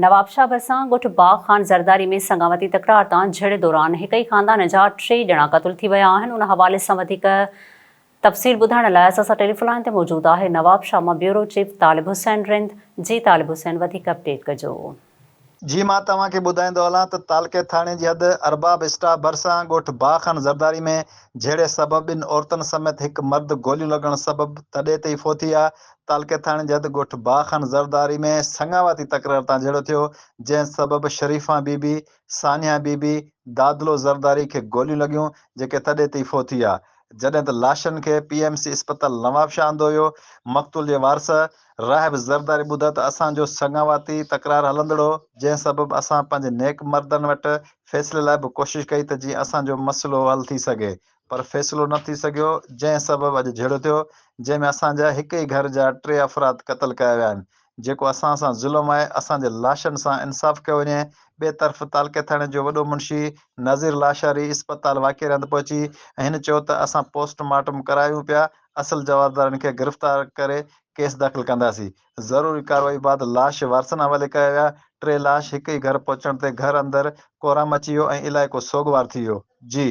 نوابشاهه ڀرسان ڳوٺ باغ خان زرداري ۾ سڱاوتي تڪرار تان جهيڙي دوران هڪ ئي خاندان جا ٽي ڄڻا قتل ٿي ويا آهن ان حوالي سان وڌيڪ تفصيل ٻڌائڻ لاء اسان سان ٽيليفون لائين تي موجود آهي نوابشاهه مان بيورو چيف طالب حسين رند جي طالب حسين وڌيڪ اپڊيٽ ڪجو. جي مان توهان کي ٻڌائيندو هلان ته تعلقي ٿاڻي جي حد ارباب اسٽاپ ڀرسان ڳوٺ باغ خان زرداري ۾ جهيڙي سبب ٻن عورتن سميت هڪ مرد گوليون لڳڻ سبب تڏي تي ئي فوت ٿي ويا تعلقي ٿاڻي جي حد ڳوٺ باغ خان زرداري ۾ سڱاواتي تڪرار تان جهيڙو ٿيو، جنهن سبب شريفان بي بي، سانحه بي بي، دادلو زرداري کي گوليون لڳيون، جيڪي تڏي تي ئي فوت ٿي ويا، جڏهن ته لاشن کي پي ايم سي اسپتال نوابشاهه آندو ويو، مقتول جي وارث راهب زرداري ٻڌايو ته اسان جو سڱاواتي تڪرار هلندڙ هو، جنهن سبب اسان پنهنجي نيڪ مردن وٽ فيصلي لاء به ڪوشش ڪئي ته جيئن اسان جو مسئلو حل ٿي سگهي، پر فيصلو نه ٿي سگهيو، جنهن سبب اڄ جهيڙو ٿيو، جنهن ۾ اسان جا هڪ ئي گهر جا ٽي افراد قتل ڪيا ويا آهن، جيڪو اسان سان ظلم آهي، اسان جي لاشن سان انصاف ڪيو وڃي، ٻئي طرف تعلقي ٿاڻي جو وڏو منشي نذير لاشاري اسپتال واقعي هنڌ پهچي ۽ هن چيو ته اسان پوسٽ مارٽم ڪرايون پيا، اصل جوابدارن کي گرفتار ڪري ڪيس داخل ڪنداسين، ضروري ڪارروائي بعد لاش وارثن حوالي ڪيا ويا، ٽي لاش هڪ ئي گهر پهچڻ تي گهر اندر ڪهرام مچي ويو ۽ علائقو سوڳوار ٿي ويو. جي.